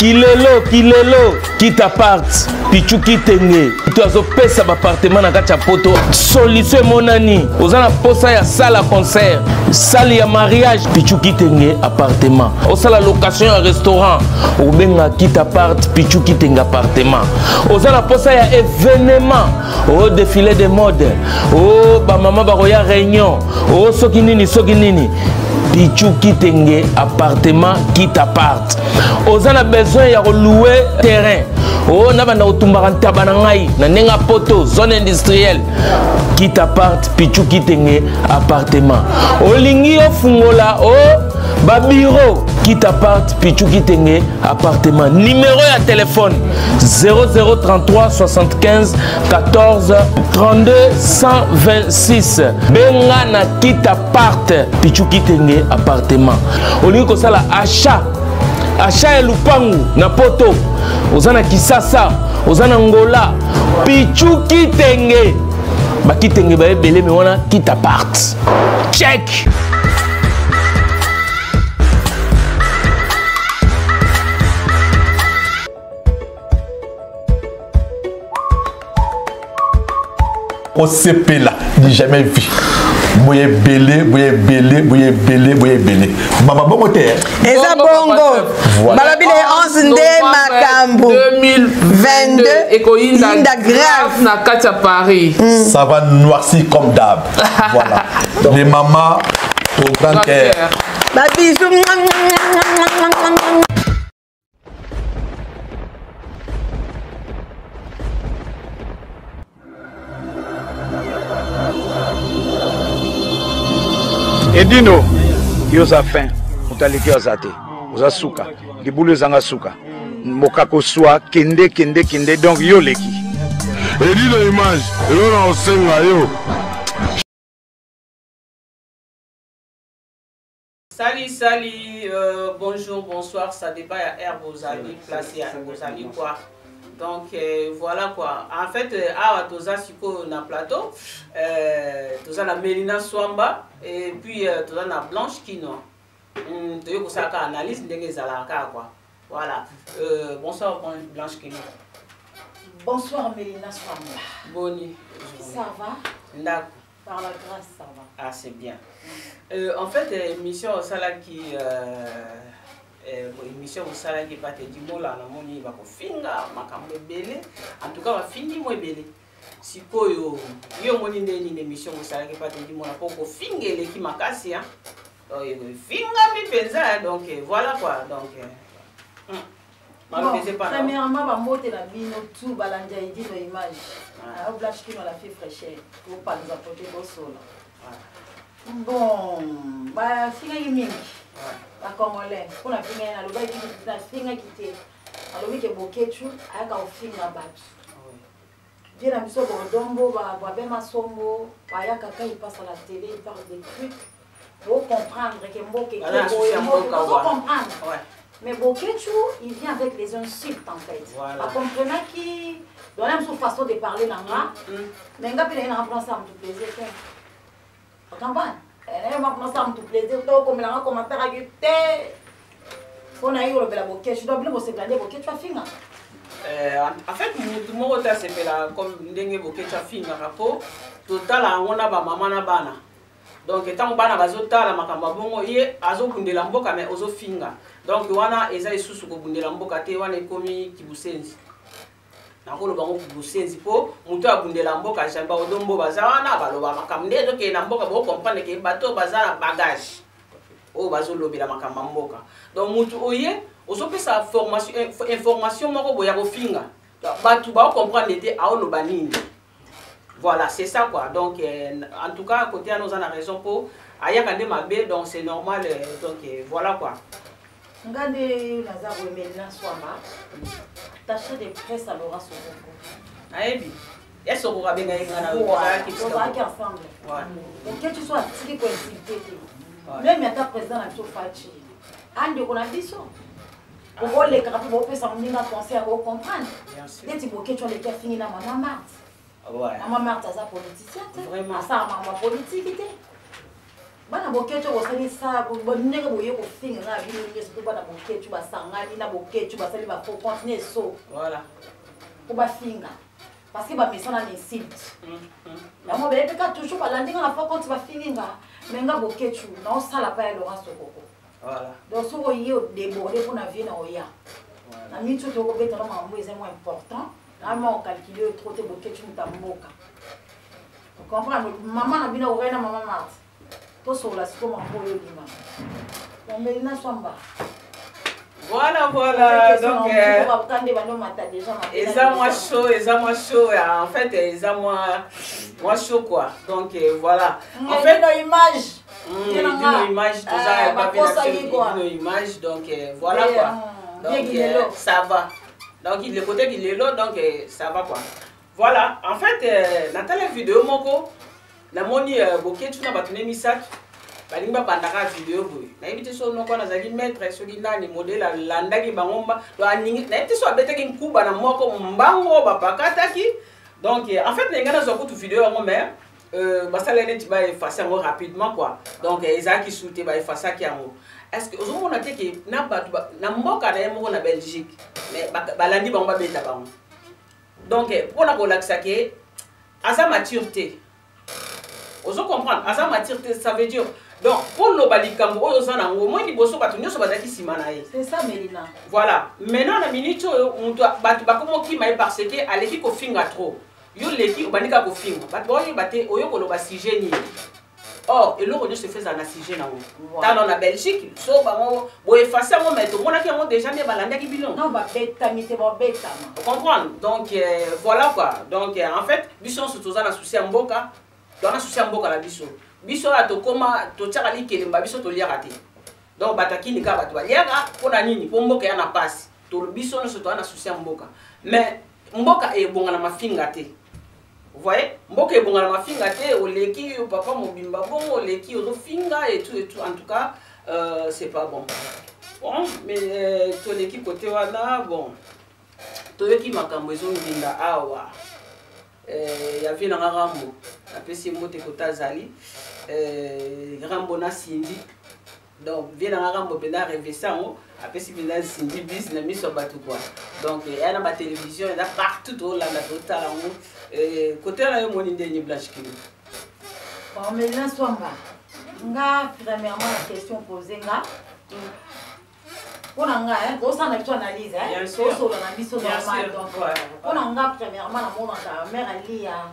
Kilelo, kilelo, kita part, Pichu Kitenge. To azopesa ba appartement na kati ya poto. Solution emonani. Oza na posa ya salle ya concert, salle ya mariage, Pichu Kitenge appartement. Osala location ya restaurant, obenga kita part, Pichu Kitenge appartement. Oza na posa ya événement, o défilé de mode, o ba mama bakoya réunion, o soki nini soki nini. Pichu Kitenge appartement kita part. Oza na besoin ya louer terrain. Oh na banda kotumbaka ntaba na ngai na ndenge ya poto zone industrielle kita part Pichu Kitenge appartement. Olingi ofungola o ba bureau kita part Pichu Kitenge appartement. Numéro ya téléphone 0033 75 14 32 126. Benga na kita part Pichu Kitenge appartement. Olingi kosala achat achat ya lupangu na poto, oza na Kisasa, oza na Ngola, Pichu Kitenge bakitenge ba ebele me wana kita part check. Kosepela du jamais vu. Boye ebele, boye ebele, boye ebele, boye ebele. Mama bongo te. Eza bongo. Balobi le 11 nde makambo 2022 ekoyinda grave na kati ya Paris. Ça va noircir comme d'hab. Voilà. Donc, les mamans au grand cœur. Ba bisous. Edino, yo oza fin, moto aleki yo aza te, oza suka, libulu ezanga suka, mokako swa kende kende kende, donc yo oleki. Edino image, eloko na kosenga yo. Salut, salut, bonjour, bonsoir, ça dépend ya air bozali, place ya bozali quoi. Donc voilà quoi. En fait, awa toza sikoyo na plateau, toza na Melina Swamba et puis toza na Blanche Kino. Toye kosala kaka analyse ndenge ezalaka kaka quoi. Voilà. Bonsoir Blanche Kino. Bonsoir Melina Swamba. Boni. Ça va? Ndako. Par la grâce, ça va. Ah, c'est bien. En fait, émission osalaki, émission osalaki pa te dimola na moni bakofinga makambo ebele. En tout cas, bafingi mo ebele. Sikoyo, yo moni nde nini émission osalaki pa te dimola po kofinga eleki makasi, hein. Donc, finga mi penza, hein. Donc, voilà quoi. Donc, Bon, premièrement, ba mbote na bino tout balandi ya Edino image. Ah, Blanche Kino la fille fraîcheur. Bopanza pote bosola. Bon, ba fingaki mingi. Ba congolais, pona finga na lobaki na fingaki te. Alobi ke Boketshu ayaka kofinga bato. Vie na biso Bordombo, ba Babe Masombo, bayaka ka il passe à la télé, il parle des trucs. Pour comprendre que mboke Voilà, souci ya mboka, Faut ouais. comprendre. Ouais. Mais Boketshu, il vient avec les insultes en fait. Voilà. Ba comprenant qui dans la même façon de parler nanga. Mais nga pe na prend ça me plaisir. Comprends? Elle m'a commencé à me plaisir to comme la commentaire à te. Pona yo lobela Boketshu, donc bino bosepela nde Boketshu afinga. En fait, mutu moko te asepela comme ndenge Boketshu afingaka po totala yango na ba mama na bana. Donc ntango bana bazotala makambo ya bongo, ye azobundela mboka mais ozofinga. Donc wana eza lisusu kobundela mboka te, wana ekomi kibusenzi. Nakoloba ngo kibusenzi po moto abundela mboka jamais ba odombo baza wana baloba makambo nde ezokende na mboka, bo comprendre ke bato baza na bagage oyo bazolobela makambo ya mboka. Donc moto oye ozopesa information moko boye ya kofinga. Donc, bato bao comprendre te aoloba nini. Voilà, c'est ça quoi. Donc en tout cas côté nous en a raison pour ayaka nde mabe, donc c'est normal, donc voilà quoi. Ngande naza koyemelela Swamba, attaché de presse à Laura Sokoko. Ayebi. Est-ce qu'on va benga yenga na Voilà, ozalaki bisika tozalaki moko? ensemble. Ouais. Donc que tu sois atiki ko insulter te. Ouais. Même ata président na biso Fatshi. Ande ko na biso. Okolekaka mpe bopesa moninga conseil ya kocomprendre. Bien sûr. Neti Boketshu aleki afingi na mama Marthe. Ouais. Mama Marthe aza politicien te. Vraiment. Asala makambo ya politique te. Bana Boketshu bosali sa ndenge boye kofinga nga bino nyonso to bana Boketshu basangani na Boketshu basali ba faux compte na eso. Voilà. Po bafinga. Parce que bamesana na insulte. Yango bayebi kaka toujours balandi nga na faux compte bafingi nga. Mais nga Boketshu naosala pa ya Laurent Sokoko. Voilà. Donc soki oye odéborde mpo na vie na oya. Na miniti oyo tokobeta na makambo eza mwa important. Na mwa ocalcule oyo trop te Boketshu moto ya mboka. Comprendre maman na bino okokaki na maman Marthe. Tosolola sikoyo makambo oyo olima. Bon, Melina Swamba. Voilà, voilà. Donc, eza mwa chaud, eza mwa chaud. En fait, eza mwa chaud quoi. Donc, voilà. En fait, nos image. Nos image, tout ça, nos image. Donc, voilà quoi. Donc, ça va. Donc, le côté qu'il est là, donc, ça va quoi. Voilà, en fait, natala vidéo moko, namoni Boketshu na bato ne misato balingi babandaka vidéo boye. Nayebi te so noko nazalaki maître soki nani modèle alandaki bango mba, donc aningi, nayebi te so abetaki nkuba na moko mbango bapakataki. Donc en fait nalingi nazwa kutu vidéo yango mais basala neti ba effacer yango rapidement quoi. Donc ezalaki su te ba effacaki yango. Est-ce que ozomona te ke na bato na mboka na ye moko na Belgique mais balandi bango babeta bango. Donc mpona kolakisa ke aza maturité. Ozo comprendre, aza maturité, ça veut dire donc pour loba likambo oyo oza nango moi liboso bato nyonso bazalaki nsima na ye. C'est ça Melina. Voilà, maintenant na minute oyo mutu bato bakomokima ye parce que aleki kofinga trop. Yo leki obandika kofinga. Bato baoyeba te oyo koloba sujet nini. Or eloko nyonso efeza na sujet nango. Tano na Belgique, so bango bo effacer yango mais tomonaki yango déjà nde balandaki bino. Non, babetami te, babetama. Comprendre? Donc voilà quoi. Donc en fait biso nyonso toza na souci ya mboka, toza na souci ya mboka na biso. Biso oyo tokoma totiaka likelemba biso toliaka te. Donc bato akini kaka bato baliaka mpona nini? Mpo mboka ya na pasi. To biso nyonso toza na souci ya mboka. Mais mboka ebonga na mafinga te. Vous voyez, mboka ebonga na mafinga te, oleki yo papa mobimba bongo oleki ozofinga et tout et tout. En tout cas, c'est pas bon. Bon, mais toleki côté wana, bon. Toyoki makambo ezonginda awa. Ya vie na Rambo. Apesi mbote kota zali. Rambo na Cindy. Donc vie na Rambo penda rêver ça ngo, apesi penda Cindy bis na miso bato quoi. Donc ya na ba télévision, ya partout to landa to tala ngo. Côté na yo moni ndenge Blanche Kilo. Bon, Melina Swamba. Nga premièrement la question posée nga. Pona nga hein, to sala biso analyse hein. To solo na biso normal donc. Pona nga premièrement na mona ta mère Alia.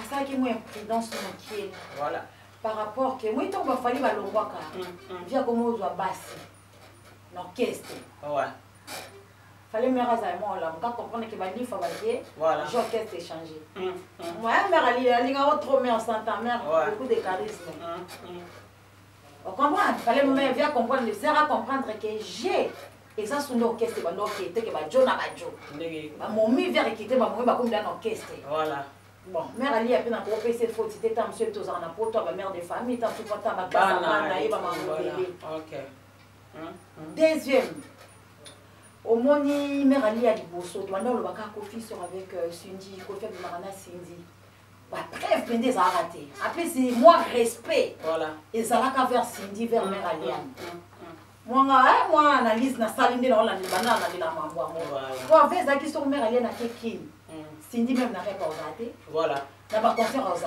Asalaki mwa imprudence mokie. Voilà. Par rapport que moi ntango bafali balongwaka, via komo ozwa basi na orchestre. Ouais. Fallait mère azala mwa olamuka comprendre que balifa batie, Voilà. j'ai orchestre échangé. Moi, mère Ali, alinga trop mère santa mère, beaucoup de charisme. On comprend, fallait mère via comprendre, le sert à comprendre que j'ai eza sunda orchestre ba orchestre que ba jo na ba jo. Ndenge. Ba momi via rekite ba momi ba kombi na orchestre. Voilà. Bon, mère Ali a pu na kopesa faute te tant monsieur tozana na poto ba mère de famille tant tout pata ba classe Bana, bana ye ba voilà. maman bébé. OK. Deuxième. Omoni mère Ali a liboso, to anda lobaka Kofi sort avec Cindy, Kofi abimaka na Cindy. Ba preuve pende za raté. Après c'est moi respect. Voilà. Ezalaka vers Cindy, vers mère Ali. Moi nga, hein, moi analyse na sali nde na ona libana na lela mambo yango. Voilà. Po avec zaki sur mère Ali na kekin. Cindy même n'a pas osé. Voilà. Na ba concert osé.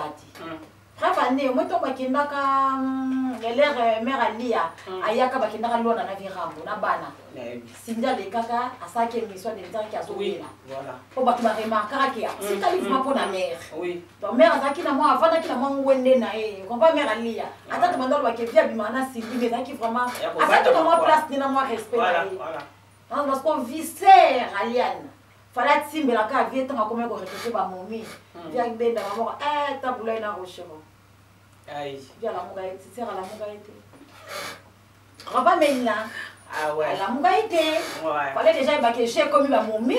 Preuve année, moi to bakendaka, l'air mère Alia, ayaka bakendaka lona na virambo na bana. Cindy alekaka asaki émission de temps qui a Oui, zobela. voilà. Po bato ba remarquaka ke atikali vraiment po na mère. Oui. Donc mère azalaki na mwa avandaki na mwa ngwende na ye. Comprends mère Alia. Ata to bandolo ba ke via bima na Cindy mais azalaki vraiment Ya kobata azalaki na mwa mwa. place ni na mwa respect na Voilà, ye. voilà. Non, parce qu'on viscère Aliane. Fallait timbela ka vie tanga comment ko répéter ba momi. Via benda ba moko eh tabula na rochero. Aïe. Via la muga ete, sera la muga ete. Roba menina. Ah ouais. La muga ete. Ouais. Fallait déjà ba ke j'ai commis ba momi.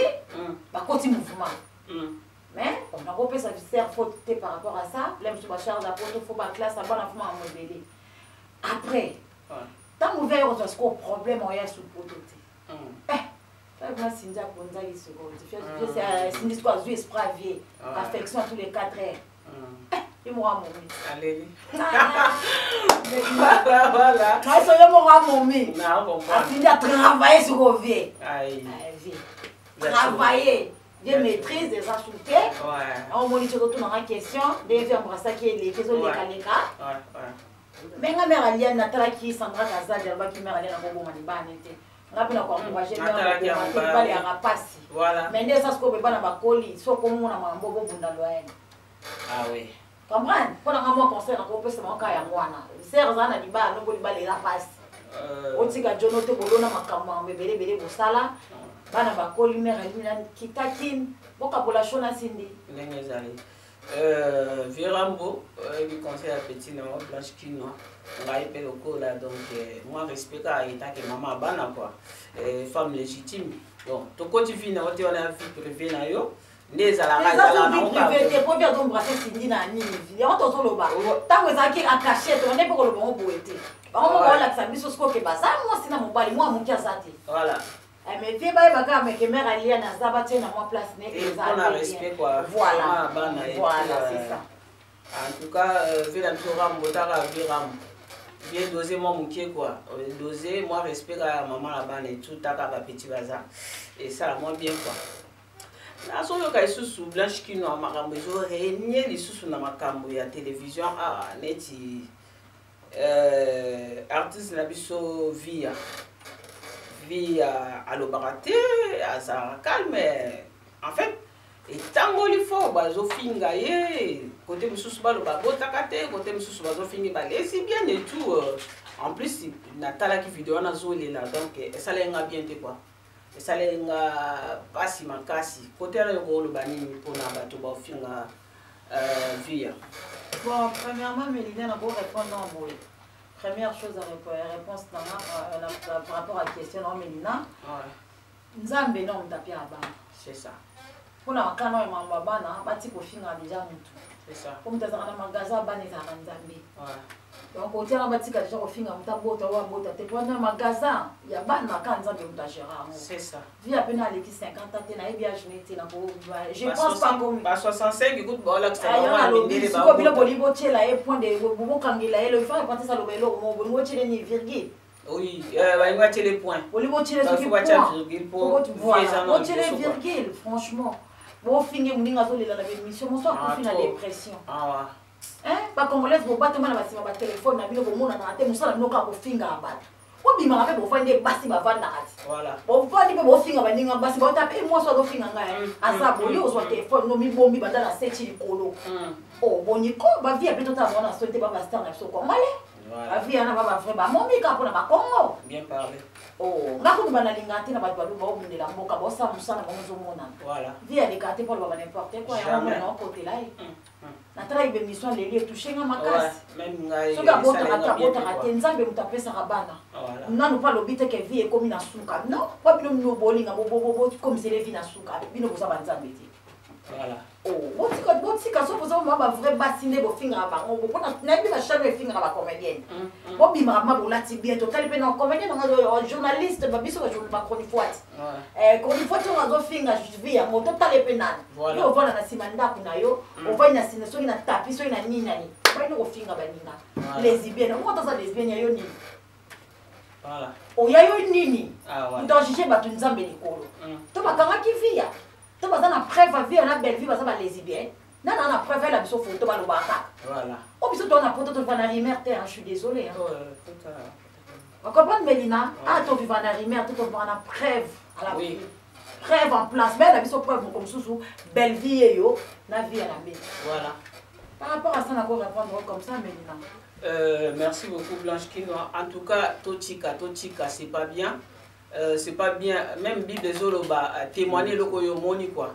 Ba koti mouvement. Mais on a repé sa viscère faute te par rapport à ça. L'aime sous ba charge à poto faut ba classe à bon enfant à modeler. Après. Ouais. Tant ouvert on a ce problème on y a sous poto te. Eh Moi, Cindy a conduit ici, quoi. Tu fais, tu fais, c'est, Cindy, c'est quoi, Zoué, esprit à vie. Ouais. Affection tous les 4 heures. Ye moko amomi. Aleli. Voilà, voilà. Maestro ye moko amomi. Na comprendre. Atindi a travailler sikoyo vie. Aïe. Vie. Travailler. Vie maîtrise eza su te. Omoni soki otunanga question ndenge vie embrasaki eleki ezolekaleka. Mais nga mère Aliane natalaki Sandra Kazadi alobaki mère Aliane akoboma libala te. Nga mpe na koencourage mibali yaka mpasi. Mais nde eza sikoyo bana bakoli soki okomona makambo bobunda loyene. Ah oui. Comprendre? Mpo na nga mwa conseil nakopesa bango kaka yango wana. Sere ozala na libala noko libala eza mpasi. Otika jono te bolona makambo yango ebele ebele bosala. Bana bakoli mère Aliane kita kin bokabola sho na Cindy. Ndenge ezali. Vieux Rambo, du conseil ya petit na yo Blanche Kino, ngai mpe lokola donc moi respect kaka etake mama ya bana quoi, femme légitime. Donc tokoti vie na yo te wana vie privée na yo nde ezalaka ezalaka vie privée te po vie azombrase Cindy na nini yango tozoloba ntango ezalaki acache to nde mpe koloba ngo boye te bango moko baolakisa biso sikoyo ke baza mwasi na mobali mwa moke aza te. Voilà. Mais vie bayeba kaka meke mère Aliane aza batie na mwa place ne eza mpona respect quoi. Voilà. Voilà, c'est ça. En tout cas, vie na biso Rambo taka vie Rambo bien dosé mwa mokie quoi, dosé mwa respect kaka mama na bana et tout taka ba petit baza esala mwa bien quoi. Nazoyoka lisusu Blanche Kino makambo ezoregne lisusu na makambo ya télévision awa neti artiste na biso Via Via alobaka te, azalaka calme en fait etangoli fort bazofinga ye kote mosusu baloba botaka te kote mosusu bazofinga balesi bien et tout. En plus natalaki video wana azolela donc esalaki nga bien te quoi, esalaki nga mpasi makasi. Kote wana yoko oloba nini mpona bato baofinga Via? Bon, premièrement, Mélina, na répondre en boye. Première chose à réponse dans par rapport à la question na Mélina. Nzambe non mutapia bana. C'est ça. Pona makano ya mamba bana bati kofinga déjà mutu. C'est ça. Comme tazaka na magasin bana ezalaka Nzambe. Donc otiaka batika déjà kofinga mutu abota oyo abota te mpona magasin ya bana ka Nzambe mutu agéra yango. C'est ça. Vie ya pene aleki 50 te nayebi âge ne te nako je pense pas comme ba 65 écoute baolakisa bango na mindele ba sikoyo bino bolingi botiela ye point de bokangela ye il faut répondre ça loba eloko moko bolingi botiele ni virgule. Oui, balingi batiele point. Bolingi botiele soki point virgule po botiele virgule franchement. Bofinge moninga azolela na bémission moso akufi na dépression. Ba congolaise bobatoma na basima ba téléphone na bino bomonanaka te mosala bino kaka kofingaka bato. Obimaka mpe bofandi basi bavandaka ti. Bofandi mpe bofinga baninga basi bauta mpe mwasi azofinga ngai aza boye ozwa telefone no mibombi banda na seti likolo. O boniko bavie mpe totala bango na soni te ba bastar na biso congolais. Bavie wana ba bavrai bamomi kaka mpona bakongo. Bien parlé. Nga kutu banalinga te na bato baloba obundela mboka baosala mosala bango ozomonana. Vie aleka te mpo aloba ba n'importe quoi yango mona okotela ye. Natalaki bémission leli etouche nga makasi. Soki abotaka te abotaka te Nzambe moto apesaka bana. Nanu mpo alobi te ke vie ekomi na suka. Non, po bino bino bolinga bokomisele vie na suka. Bino boza banzambe te. Botika botika so boza ba vrai basi nde bofingaka bango mpona nayebi ba chaîne efingaka ba comédienne. Bobimaka ma bolati bien totali mpe na comédienne nga journaliste ba biso ba chronifoite. Chronifoite oyo azofinga vie yango totali mpe nani. Yo ovanda na nsima ndako na yo, ovandi na nsima soki na tapi soki na nini nani. Bayini kofinga baninga. Lesbienne, moko toza lesbienne ya yo nini? Oya yo nini? Moto ajuge bato Nzambe likolo. To bakangaki via. To baza na preuve vie na belle vie baza ba lesbienne. Nana na preuve la biso photo balobaka kaka. O biso to na poto to na rumeur te, je suis désolé. On comprend Mélina? Ah to vivre na rumeur to to na preuve à la preuve en place. Mais la biso preuve comme sous belle vie yo na vie à la maison. Voilà. Par rapport à ça, on va répondre comme ça Mélina. Merci beaucoup Blanche Kinoa. En tout cas, totika totika c'est pas bien. C'est pas bien même Bible ezoloba témoigner eloko yo moni quoi.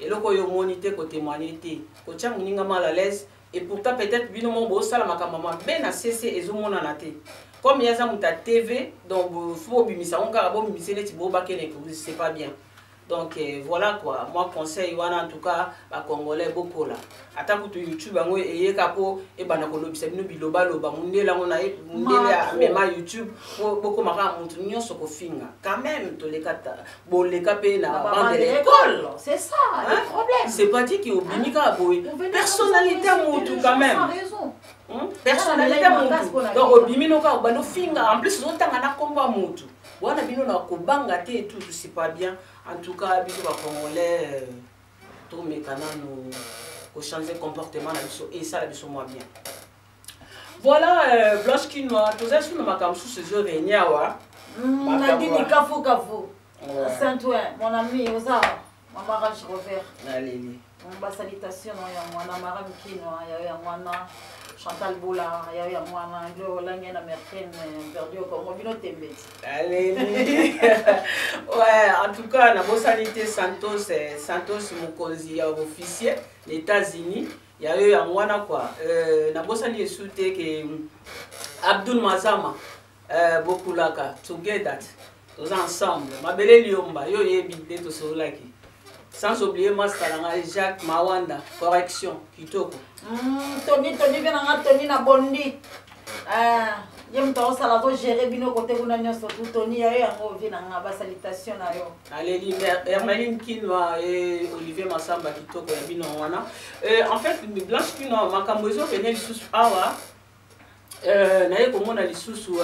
Eloko yo moni te ko témoigner te. Ko tia moninga mal à l'aise et pourtant peut-être bino mo bo sala makambo mabe na CC ezomonana te. Comme yaza muta TV donc faut bimisa on kaka bo bimisa neti bo bakene c'est pas bien. Donc eh, voilà quoi, moi conseil wana en tout cas ba congolais bokola. Ata kutu YouTube yango eyeka po ebanda kolobisa bino bilobaloba mundele yango na ye mundele amema YouTube po bokoma kaka mutu nyonso kofinga. Quand même toleka boleka pe na bande de l'école. C'est ça hein? le problème. C'est pas dit que obimi kaka boye. Personnalité mutu quand même. Personnalité mutu. Donc obimi no kaka obanda ofinga en plus ozotanga na kombo ya mutu. Wana bino na kobanga te et tout, c'est pas bien. En tout cas, biso ba congolais tomeka nanu ko changer comportement na biso et ça la biso moi bien. Voilà euh, Blanche Kinoa, toza sur na makambo susu ezo régner awa. Nadine Kafu Kafu. Saint-Ouen, mon ami oza Mama Range Rover. Naleli. Ba salutation na ya mwana Maram Kinwa, ya ya mwana Chantal Bola, ya ya mwana Gloire Olangi na Merken perdu au Congo bino tembe. Aleli. Ouais, en tout cas na bosani te Santos, eh, Santos mokonzi ya officier les États-Unis ya yo ya mwana quoi. Euh, na bosani esu te ke Abdul Mazama euh, bokulaka together toza ensemble mabele liomba yo oyebi nde tosololaki sans oublier master na ngai Jacques Mawanda correction kitoko Tony Tony mpe na nga Tony na bondi ah, ye moto aosala azogere bino kote kuna nyonso tu Tony ya yo yango vie na nga basalutation na yo aleli Hermeline Kinwa et Olivier Masamba kitoko ya bino wana en fait Blanche Kinwa makambo ezokende lisusu awa naye komona lisusu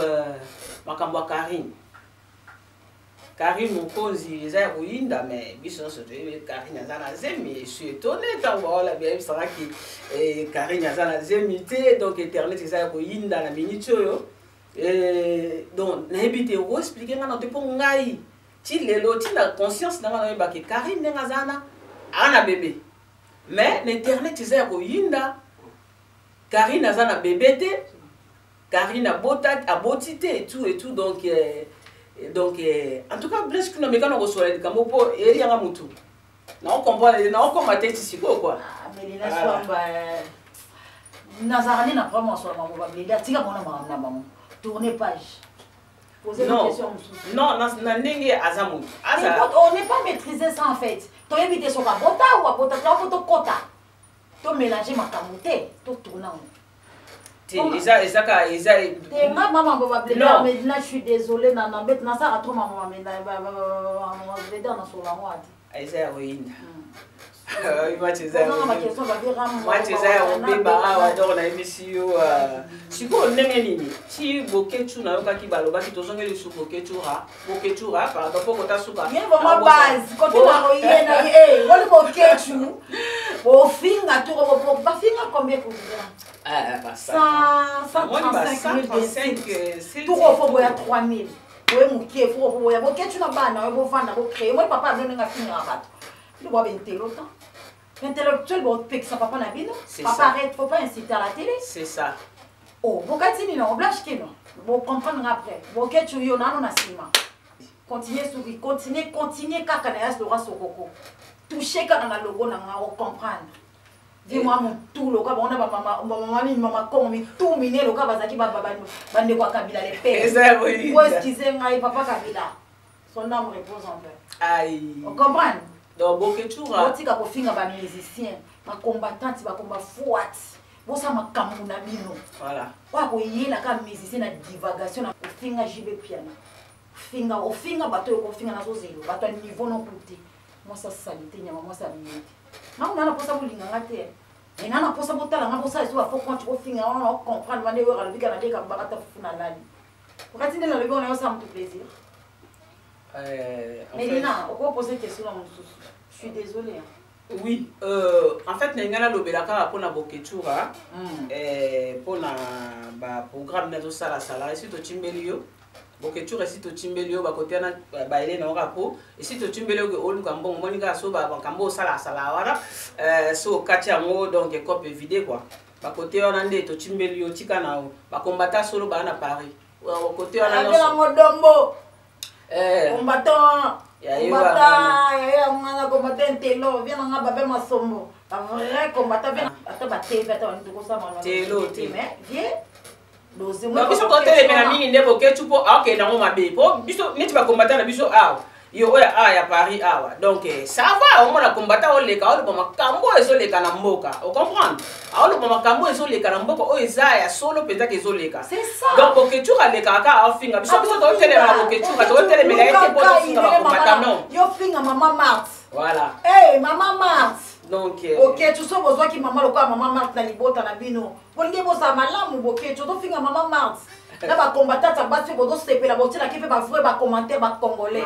makambo ya Karine. Karine Mokonzi eza ya koyinda mais biso nyonso toyebi Karine aza na zemi. Je suis étonné ntango baola bayebisaka ki eh, Karine aza na zemi te, donc internet eza ya koyinda na minute oyo. Donc nayebi te okoexplike ngai na te mpo ngai ti lelo ti na conscience na ngai nayeba ke Karine ndenge aza na aza na bebe, mais na internet eza ya koyinda. Karine aza na bebe te, Karine abota aboti te et tout et tout, donc donc en tout cas Blaise kuna mekana kosola likambo mpo eyeli yanga mutu na comprendre na okoma te ti sikoyo quoi. Ah, Melina Swamba nazalaka nde na problème ya sola bango babledi atika bango na makambo na bango tourner page. Poser Non. une question mosusu. Non, na ndenge aza mutu. Aza on n'est pas maîtriser ça en fait. Toyebi te soki abota ou abota te, faut tokota. To mélanger makambo te, to tourner yango. Te, eza eza ka eza te nga mama ba ba Non. mais là je suis désolée na na bête na saka trop mama mais na ba ba ba ba na sola ngo ati. Eza ya koyinda. Match eza ya Ozanga ba koyinda. question ba vira Match eza ya kobeba awa, donc nayebisi yo sikoyo ndenge nini ti Boketshu nayokaki balobaki tozongeli lisusu Boketshu Boketshu, pardon, mpo kota suka. Ye vraiment base kote na koye na ye eh wali Boketshu bofinga to bafinga combien pour dire? Ah, ba 135 000 tuko fo boya 3000 oye mokie fo fo boya Boketshu na bana oye bovanda bocrée moi papa azo ndenge afingaka bato bino boya bentelo ta intellectuel bopekisa papa na bino. C'est Papa ça. arrête, faut pas inciter à la télé. C'est ça. Oh, bokati nini yango Blanche Kino bocomprendre nga après. Boketshu yo nano na nsima continue soki continue continue kaka na yas Laurent Sokoko touche kaka na logo na nga ocomprendre vie mwa motu loka bango na bamama nini mama Kongo mitu mine loka bazalaki bandeko ya Kabila le père. Eza ya koyinda. Po excuse ngai papa Kabila, son âme repose en paix. Ai. Ocomprendre. Donc Boketshu botika kofinga bamusicien, bacombattante, bakomba fuati, bosala makambo na bino. Voilà. Oyo akoyela kaka musicien na divagation na ofinga JB Piana, ofinga ofinga bato oyo kofinga nazozelo bato ya niveau noku te. Mwasi asali te nyama, mwasi abimi te. Ngango naa na mposa bolinganga te e naa na mposa botala nga bosala eso bafaux compte bofinga wana na ocomprendre wana oyo alobi kaka naleka bakata fufu na lali okati nde nalobi wana yosala moto plaisir. En fait, Melina, okopose question na mosusu, je suis désolée hein. Oui, en fait na ngai nalobela kaka mpona Boketshu mpona baprogramme nde azosalasala esi totimbeli yo Boketshu, esi totimbeli yo bakote wana bayele na yo kaka po esi totimbeli yo ke oluka mbongo omoni kaka so makambo osalasala wana so okati yango donc cope vide quoi. Bakote wana nde totimbeli yo tika na yo bakombata solo baa na Paris kote wana nyonso. Abelango dombo combattant. Ya ye. Combattant ya ye mwana combattant intelo vient nanga babe masombo ba vrai combattant vient ata ba TV ata bani tokosama. Telo te. Mais vie dose. Donc biso totelemela mingi nde Boketshu mpo aokende yango mabe mpo biso neti bakombata na biso awa. Yo oyo awa ya Paris awa. Donc eh, ça va, omona combattant oleka oloba makambo oyo ezoleka na mboka. Ocomprendre? Aoloba makambo oyo ezoleka na mboka oyo eza ya solo mpenza ke ezoleka. C'est ça. Donc Boketshu alekaka kaka afinga biso, biso totelemela Boketshu, totelemela ye te mpo tofinga bacombattant, non. Yo finga mama Marthe. Voilà. Hey, mama Marthe. Donc Boketshu, so bozwaki mama lokola mama Marthe na libota na bino, bolingi bozala malamu. Boketshu, ozofinga mama Marthe na bacombattant ya basi oyo bozosepela, botielaki mpe bavrai bacommentaire bacongolais.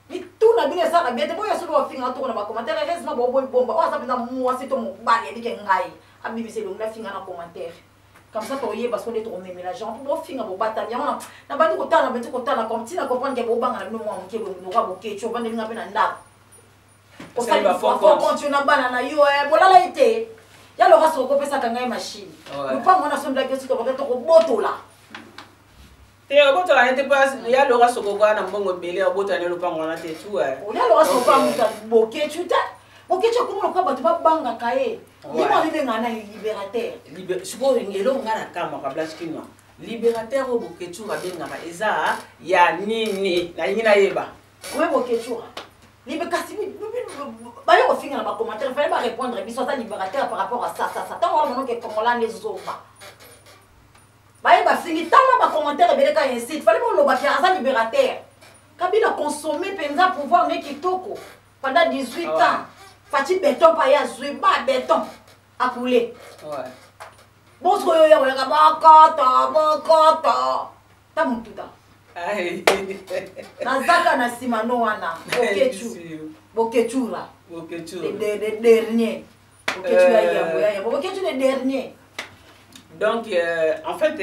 Mituna bino esalaka bien te. Boya soki bafingaka toko na bacommentaire, heureusement boboyi bomba oyo aza mpenza mwasi to mobali yebike ngai abimisa elongi afinga na commentaire comme ça toyeba so nde tokomemela genre mpo bofinga bobatami yango. Nabandi kotala, nabandi kotala comme ntina comprendre ke bobanga na bino mwa moke loka. Boketshu, ovandelinga mpe na ndako, osali compte na bana na yo, bolala ye te. Ya loka soki okopesaka ngai machine, lopango wana asombelaki yo, soki tokoka tokobotola. Te, obotola ye te mpo ya loka sokoko wana mbongo ebele, obotola ne lopango wana te tu. Ya loka sokoko amuta Boketshu te. Boketshu akoma lokola bato babangaka ye, ye mo abibengaka na libérateur. Sikoyo eloko ngai nakamwaka, Blanche Kinwa, libérateur oyo Boketshu babengaka eza ya nini? Nalingi nayeba. Oye Boketshu libe, kasi baye kofinga na bacommentaire, fallait barépondre biso aza libérateur par rapport à ça, ça, ça. Ntango wana monoke kongola nde zoba, baye bafingi, tala bacommentaire ebele ka incite, fallait bolobaki aza libérateur. Kabila consommé mpenza pouvoir ne kitoko pendant 18 ans. Fatshi béton pa ye azwi ba béton akule bosikoyo oyo koyaka bokoto bokoto ta motuta nazaka na nsima no wana. Boketshu, Boketsura le dernier, Boketshu ya yambo, ya yambo, Boketshu le dernier. Donc, en fait,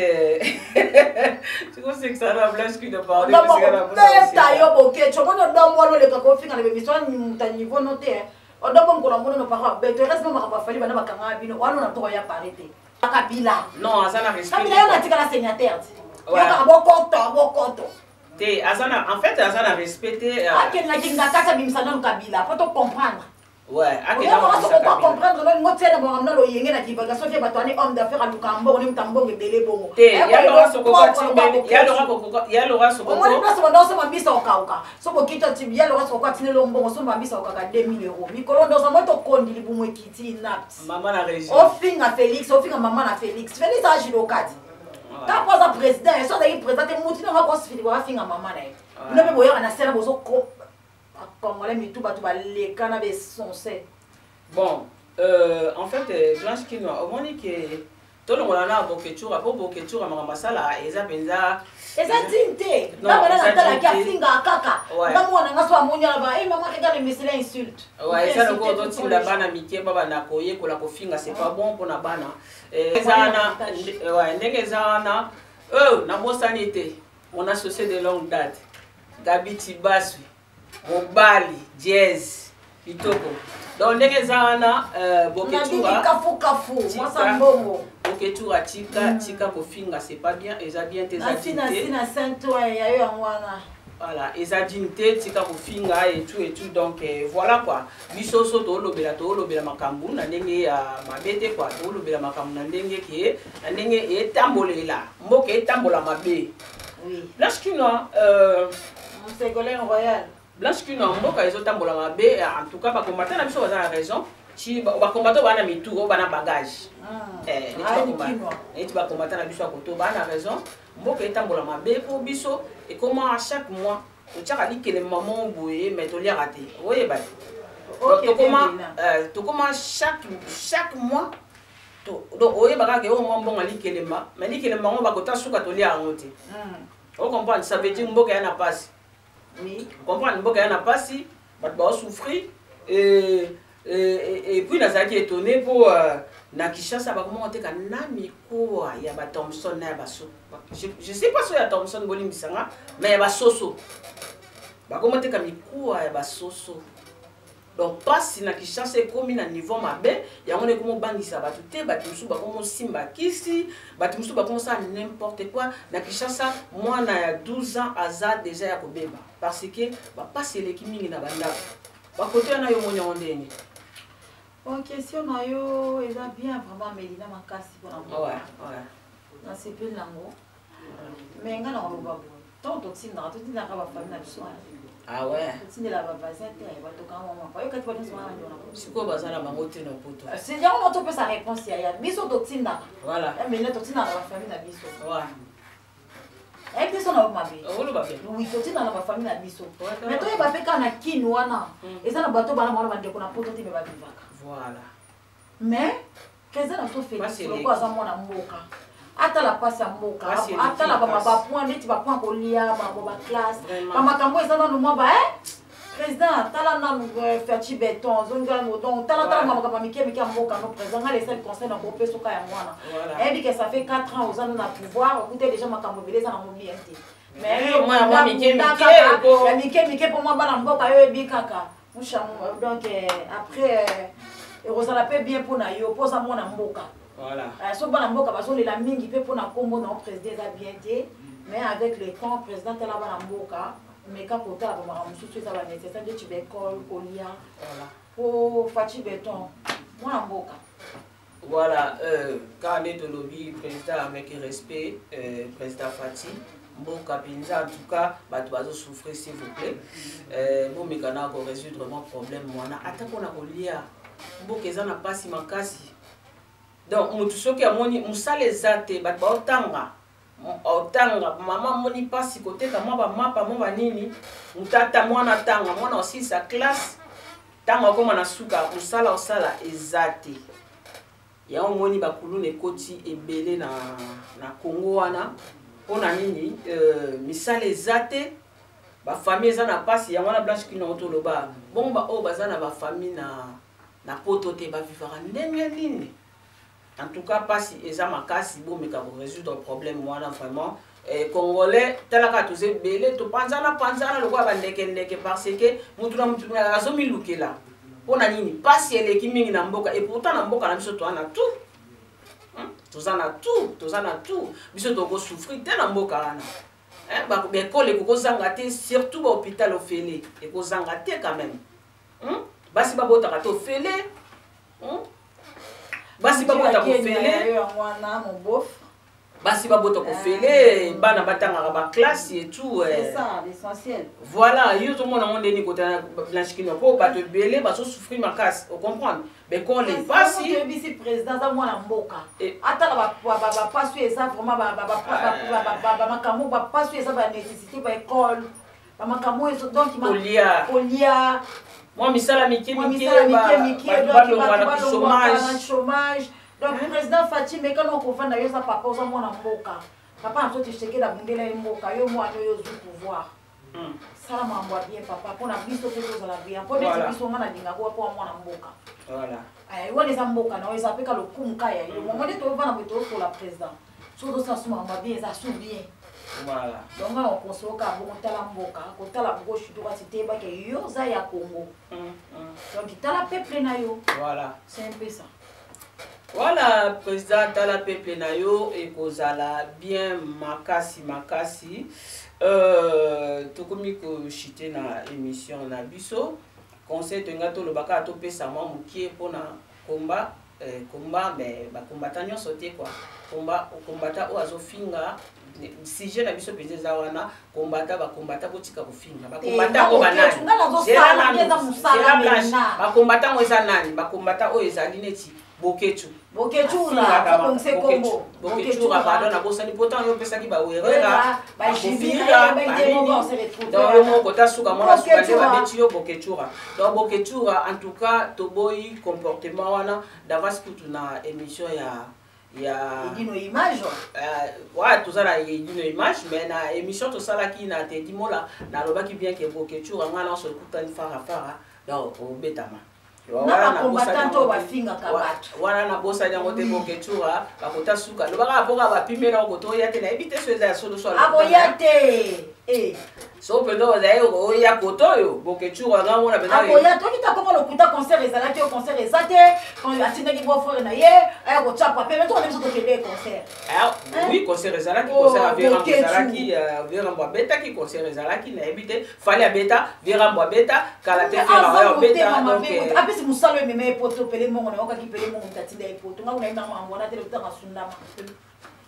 tu sais que ça va Blanche qui de parler. Beta yo Boketshu, omoni odombo wana oleka kofinga na bebiso muta niveau no te. Odombo mokolo amoni no paka beto, heureusement makambo afali bana bakanga bino wana na toko ya pare te. Kabila. Non, aza na respect. Kabila yo natikala signataire ti yo kaka bokoto bokoto. Te, aza na, en fait aza na respect te. Akendaki ngakasi abimisa nanu Kabila po to comprendre. Ouais. Okoka comprendre no lingo tiena makambo na loyenge na divagation fie bato ani homme d'affaires aluka mbongo ne muta mbongo ebele bongo. Omoni place banda osomba mbisa okauka, so bokita ti ya loka soko atineli mbongo, somba mbisa okaka 2000 euro mikolo ndoza mo tokondi libumu ekiti inapt. Mama na région. Ofinga Félix, ofinga mama na Félix. Félix ajudo kati ntango aza président, so azalaki président te, mutu nanga kosifili afinga mama na ye. Bino mpe boyaka na sena bozo bacongolais mitu bato baleka na besonse. Bon, en fait, Blanche Kinwa, omoni ke tolongola na Boketsura mpo Boketsura makambo asala eza mpenza eza digne te. Nga bana natalaki afingaka kaka nga mwana nga so amoni alaba: "E mama, regarde mesela insulte." Eza lokola totinda bana mike babanda koyekola kofinga, c'est pas bon mpona bana. Eza wana ndenge eza wana. Nabosani te mon associé de longue date, Gabi Tibaswi, mobali jazz kitoko. Donc ndenge eza wana, Boketsura kafukafu mwasa mbongo. Boketsura, tika, tika kofinga, c'est pas bien, eza bien te, eza digne te. Na saint ya yo yango wana. Voilà, eza digne te, tika kofinga et tout et tout. Donc voilà quoi, biso so toolobela, toolobela makambo na ndenge ya mabe te quoi, toolobela makambo na ndenge ke na ndenge etambolela mboka etambola mabe. Blanche Kinwa, Ségolène Royal. Blanche Kinwa, mboka ezotambola mabe. En tout cas bacombattant na biso baza na raison. Ti bacombattant baa na mitu oyo bana bagage, neti bacombattant na biso ya koto baa na raison. Mboka etambola mabe mpo biso ekoma chaque mois totiaka likelemba moko boye, mais toliaka te, oyeba te. Tokoma chaque mois, donc oyeba kaka oyo mwa mbongo likelemba, mais likelemba yango bakota suka tolia yango te. Ocomprendre? Ça veut dire mboka ya na pasi. Comprendre, mboka ya na pasi, bato baosouffrir. Et puis nazalaki étonné mpo na Kinshasa bakoma koteka na mikuwa ya bathomson na ya baso, je sais pas so ya Thomson, bolimbisanga, mais ya basoso, bakoma teka mikuwa ya basoso. Donc mpasi na Kinshasa ekomi na niveau mabe. Yango nde ekomi obangisa bato te. Bato mosusu bakomi osimba kisi, bato mosusu bakomi osala n'importe quoi na Kinshasa. Mwana ya 12 ans aza déjà ya kobeba parce que bapasi eleki mingi na bandako. Bakote wana, yo moni yango ndenge? Bon, question na yo eza bien vraiment, Melina, makasi mpona nasepeli nango. Mais nga na koloba boye, ntango totindaka, totindaka bafamille na biso. Ah ouais. Totindela bavoisin te, batokanga mwa mapa. Yo kati bato nyonso wana bandeko na poto. Sikoyo baza na bango te na poto. C'est yango moko topesa réponse ya ya biso totindaka. Voilà. Ya mene totindaka na bafamille na biso. Ouais. Ayebi te so na mabe. Oloba bien. Oui, totindaka na bafamille na biso. Mais toyeba mpe kaka na Kin wana eza na bato bana bango na bandeko na poto te me bavivaka. Voilà. Mais président na biso Félix lokola aza mwana mboka, atala mpasi ya mboka, atala bapoint neti bapoint kolia bango baclasse, bamakambo eza nanu mwa ba président tala nanu Fatshi Béton zongi nanu. Donc tala tala makambo ya mike mike ya mboka. No président, ngai lesali conseil na kopesa oka yango wana. Ayebi ke ça fait 4 ans oza no na pouvoir, okute déjà makambo ebele eza nango bien te, mais ya mike mike mpo mwa bana mboka yo oyebi kaka. Donc après ekozala mpe bien mpo na yo, mpo oza mwana mboka. So bana mboka bazolela mingi mpe mpona nkombo na yo président eza bien te, mais avec le temps, président, tala bana mboka, meka kotala bamakambo mosusu eza banécessaire ndeti baekole, kolia, po Fatshi Béton mwana mboka. Voilà, kaka nde tolobi, président, avec respect, président Fatshi, mboka mpenza, en tout cas bato bazosouffrir. S'il vous plaît, bomeka na korésoudre mwa problème wana, ata mpona kolia. Mboka eza na mpasi makasi. Donc motu soki amoni mosala eza te, bato baotanga otanga, mama amoni mpasi koteka mwa bamapa, mwa banini, motu ata mwana atanga, mwana osilisa classe, ntango akóma na suka, mosala osala eza te. Yango omoni bakuluna ekoti ebele na Congo wana. Mpona nini? Misala eza te, bafamille eza na mpasi. Yango wana, Blanche Kino, toloba bongo, baoyo baza na bafamille na poto te, bavivaka ndenge nini? En tout cas mpasi eza makasi. Bomeka korésoudre problème wana vraiment. Congolais, tala kaka, toza ebele, topanzana panzana lokola bandekendeke, parce que mutu na mutu azomilukela. Mpona nini? Mpasi eleki mingi na mboka. Et pourtant na mboka na biso toza na tout, Toza na tout, toza na tout. Biso tokosouffrir te na mboka wana. Baekole ekokozanga te, surtout bahôpital ofele ekozanga te quand même, Basi babotaka te ofele, Basi babotaka ofele, basi babota kofele, bana batangaka baklasse et tout. C'est ça l'essentiel. Voilà, yo ozomona ngo ndeni kota, Blanche Kino, mpo bato ebele bazosouffrir makasi, ocomprendre? Bekole mpasi. Toyebisi président aza mwana mboka, atala bapasi oyo eza vraiment bamakambo, bapasi oyo eza banécessité, baekole, bamakambo oyo donc kolia, kolia, mwa misala mike mike, balongwa na chômage. Chômage. Donc président Fatshi, meka na okovanda. Yo oza papa, oza mwana mboka, papa na biso Tshisekedi abundela ye mboka. Yo mwana oyo ozwi pouvoir, sala makambo ya bien, papa, mpona biso mpe tozala bien, mpo neti biso nga nalingaka wa mpo wa mwana mboka. Wana eza mboka na yo, eza mpe ka lokumu ka ya yo mongo nde tovanda boye, tokola président soki tosala su makambo ya bien, eza su bien. Donc nga nakonseiller kaka bongo: tala mboka, kotala gauche droite te, yebake yo oza ya Congo. Donc tala peuple na yo. C'est un peu ça. Voilà, président, tala peuple na yo, ekozala bien makasi makasi. Tokomi kochuter na émission na biso. Conseil tolinga toloba kaka, topesa mwa mokie mpona komba, komba, mais bakombata nyonso te quoi. Komba, kombata oyo azofinga, sujet na biso mpenza eza wana. Kombata, bakombata, botika kofinga. Bakombata yango banani? Bakombata yango eza nani? Bakombata oyo ezali neti Boketu. Boketsura, pardon, nabosani. Pourtant yo opesaki bawerera, bakofinga, donc yo moko kota suka, mwana suka nde babeti yo. Boketsura, donc Boketsura, en tout cas toboyi comportement wana. D'avance kutu na émission ya Edino Image. Ouais, toza na Edino Image, mais na émission tosalaki na Tedi Mola, nalobaki bien ke Boketsura, nga nyonso ekutani farafara, donc obetama. Na bacombattant oyo bafingaka bato. Wana nabosani yango te. Boketsura bakota suka, lobaka mpoka bapimela kotoya te. Nayebi te so eza ya solo so. Akoya te. So mpenza ozali oya koto oyo, Boketsura, nga mona mpenza. Akoya toki takoma lokuta. Concert ezalaki oyo, concert eza te, atindaki beau-frère na ye aya kotya pape, mais tokende biso, tokende concert. Oui, concert ezalaki, concert ya Verambo ezalaki. Verambo abetaki, concert ezalaki. Nayebi te, Fally abeta, Verambo abeta, kala te Ferre abeta, donc apesi mosala oyo emema ye poto. Pele mongo nayokaki pele mongo moto atinda ye poto. Nga kuna yebanga makambo wana te, lokutanga sundama.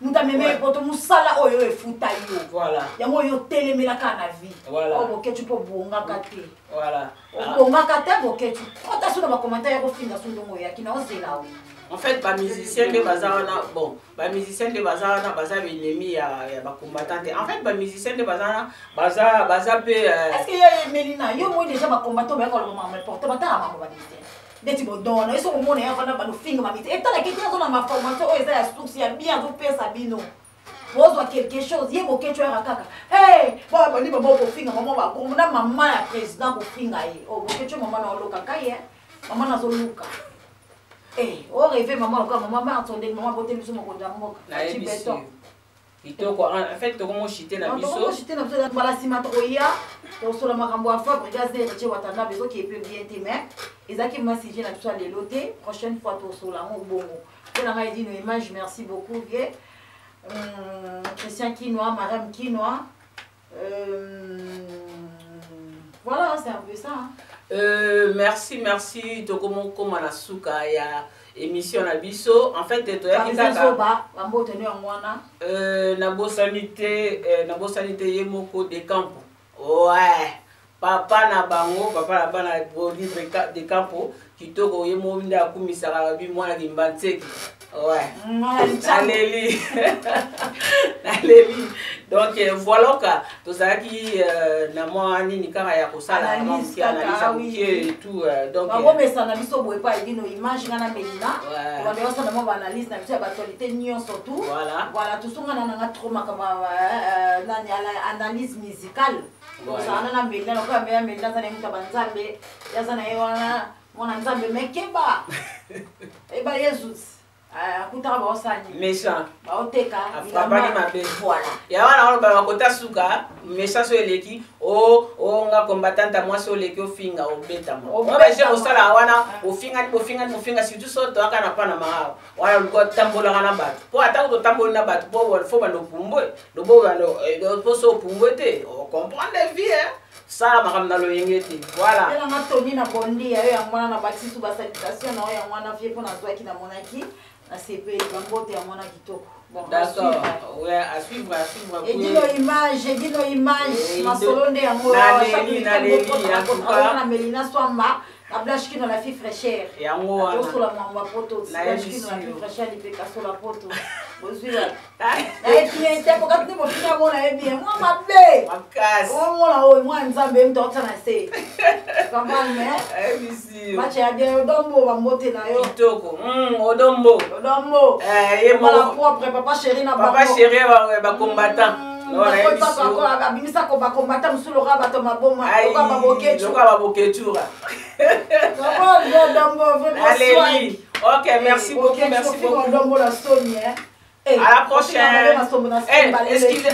Moto amema ye poto, mosala oyo efuta yo. Voilà. Yango oyo otelemelaka na vie. Voilà. Oyo Boketshu mpo obongaka te. Voilà. Obongaka te, Boketshu. Kota so na bacommentaire ya kofinga so ndongo oyaki na ozela o. En fait, bamusicien nde baza wana, bon, bamusicien nde baza wana, baza baennemi ya bacombattant te. En fait, bamusicien nde baza wana, baza mpe Est ce que yo Melina, yo moi déjà bacombattant bayaka koloba makambo porte batala makambo bamusicien neti bodona ye, soki omona ye afanda balofinga bamiti etalaki te, azona maformation oyo eza ya source ya bien, azopesa bino bozwa quelque chose. Ye Boketshu yaka kaka bandi bama kofinga mama bakongo na mama ya président, kofinga ye. O Boketshu, mama na olokaka ye, mama nazoluka orêve mama lokola mama Martondeli, mama boteli biso mokonzi ya mboka. Nayebisi yo. Kitoko. En fait, tokomoshite na biso. Tokomoshite na biso mbala nsima, tokoya tokosola makambo ya Fabregas na Héritier Watanabe. Ezoki epe bien te, mais ezalaki ma sujet na biso ya lelo te. Prochaine fois tokosola yango bongo. Mpo na ngai, Edino Image, merci beaucoup vie Christian Kinoa, Mariam Kinoa, voilà, c'est un peu ça, hein. Merci, merci. Tokomokoma na suka ya émission na biso. En fait, toyaki kaka Zoba bambote no yango wana. Nabosani te, nabosani te, ye moko de Campo, ouais, papa na bango, papa na bana libre de Campo kitoko. Ye moko nde akumisaka babi mwana Kimbanseke, ouais. Naleli, naleli. Donc voilà ka tozalaki na mwa nini kaka ya kosala Analyse moke, analyse ya kaka, oui. moke et tout, donc Bakomesana biso boye pa Edino Image, nga na Melina. Ouais. Tobanda osala mwa baanalyse na biso ya baactualité nyonso tout. Voilà. Voilà, tosongana nanga trop makambo nani, analyse musicale. Voilà. Tozala na Melina lokola meya Melina aza na ye moto ya banzambe, ye aza na ye wana mwana Nzambe, me keba eba Yesus akutaka baosani Méchant. Baoteka. Afrapaki mabe. Voilà. Ya wana oloba bakota suka méchant so eleki o nga combattante mwasi oleki ofinga obetama. Obetama. Baje osala wana ofingani, bofingani, bofinga, surtout so toyaka na pana maawa wana oluka otambolaka na bato, mpo ata totamboli na bato, mpo fo bando opumbwe lobo bando, mpo so opumbwe te, ocomprendre vie, hein? Sala makambo na loyenge te, voilà. Elanga Toni na bondi ya yo yango wana, na bakisi basalutation na yo yango wana vie mpo nazwaki, namonaki, nasepeli, bambote yango wana kitoko. Bon, à D'accord. suivre. Ouais, à suivre, à suivre. Edino Image, Edino Image. Masolo nde yango. Naleli, naleli, en tout cas. Na Melina Swamba, na Blanche Kino, la fille fraîcheur. Yango wana. Tosola mwamba poto. Nayebi. Blanche Kino, la fille Yo. fraîcheur, lipeka sola poto bozwi wapi? Nayebi ye te, pokati nde bofinga ngo, nayebi ye mwa mabe. Makasi. Omona oyo mwa Nzambe ye moto aotya na se comprendre, mais Nayebisi yo. match ya bien. Odombo, bambote na yo. Kitoko. Odombo. Odombo. Ye mala moko. propre, papa chéri na Papa chéri bacombattant. Nayebisi yo. Abimisako bakombata mosusu loka bato maboma, loka babokecu. Loka baboketura. Odombo. Naleli. Ok, merci beaucoup, merci beaucoup. Odombo la soni. À la prochaine. Eh, excusez,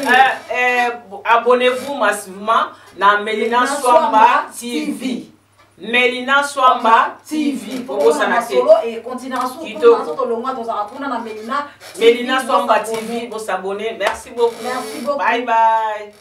abonnez-vous massivement na Melina Swamba TV. Melina Swamba TV. Bobosana te. Masolo ekontinaka. Kitoko. Tolongwa, tozalaka kuna na Melina. Melina Swamba TV, vous s'abonner. Merci beaucoup. Merci beaucoup. Bye bye.